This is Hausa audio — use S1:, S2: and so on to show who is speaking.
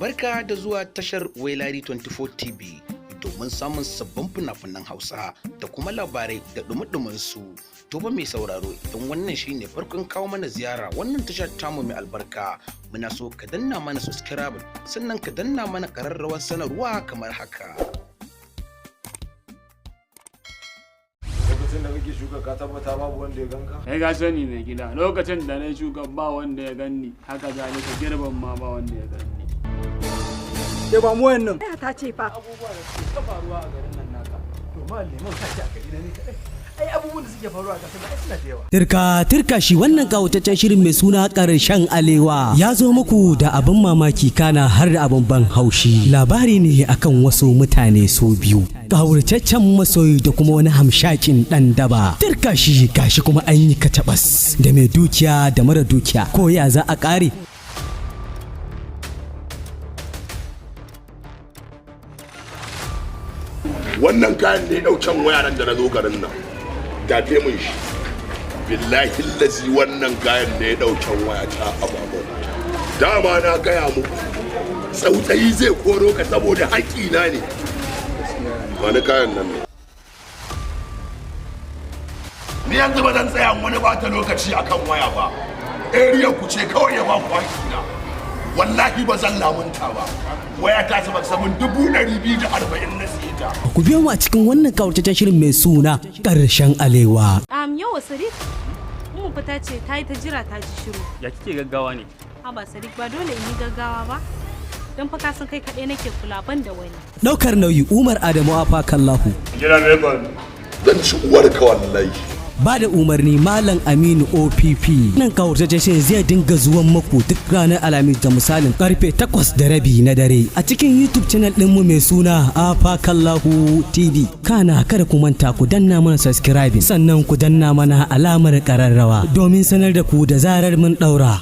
S1: Barka da zuwa tashar Wailari 24 TV domin samun sabbin fina-finan Hausa da kuma labarai da dumi su. To fa mai sauraro, idan wannan shine farkon kawo mana ziyara wannan tashar tamu mai albarka, muna so ka danna mana subscribe, sannan ka danna mana ƙararrawar sanarwa kamar haka.
S2: Lokacin da kake shuka, ka tabbata babu wanda ya ganka?
S3: Kai ka sani, mai gida, lokacin da na shuka ba wanda ya ganni, haka zalika girbin ma ba wanda ya ganni.
S4: Ke, ba mu wayannan.
S5: Ta ce fa.
S4: Abubuwa da suke ta faruwa a garin nan naka. To ma liman ka ce a gari na ne kadai. Ai abubuwan da suke faruwa a ƙasar ai suna da yawa.
S6: Turka turka shi, wannan kawutaccen shirin mai suna Ƙarshen Alewa ya zo muku da abin mamaki, kana har da abin ban haushi. Labari ne akan wasu mutane su biyu, kawurcaccen masoyi da kuma wani hamshakin ɗan daba. Turka shi, gashi kuma an yi katabas da mai dukiya da mara dukiya, ko ya za a ƙare?
S7: Wannan kayan ne daucan wayaran da na zo garin nan, dafe mun shi. Billahi lazi, wannan kayan ne daucan waya ta a babur. Dama na gaya muku, tsautsayi zai koro ka saboda haƙƙina ne. Wani kayan nan ne. Ni yanzu ba zan tsaya wani bata lokaci akan waya ba. Area ku ce kawai ya ba ku haƙƙina. Wallahi ba zan lamunta ba. Waya ta saba samun 240,000 na siye ta.
S6: Ku biyo mu a cikin wannan kawurcaccen shirin mai suna Ƙarshen Alewa.
S8: Yau Sadiq, mu fita ce ta yi ta jira ta ji shiru.
S9: Ya kike gaggawa ne?
S8: Haba Sadiq, ba dole in yi gaggawa ba. Don fa ka san kai kaɗai nake kula, ban da wani.
S6: Ɗaukar nauyi, Umar Adamu Afakallahu.
S3: Jira mai kwan.
S7: Zan ci uwarka wallahi.
S6: Ba da umarni, Malam Aminu Opp. Nan kawurtaccen shirin zai dinga zuwan muku duk ranar Alhamis da misalin karfe 8:30 na dare a cikin YouTube channel ɗinmu mai suna Afakallahu TV. Kana kada ku manta ku danna mana subscribing, sannan ku danna mana alamar ƙararrawa domin sanar da ku da zarar mun ɗaura.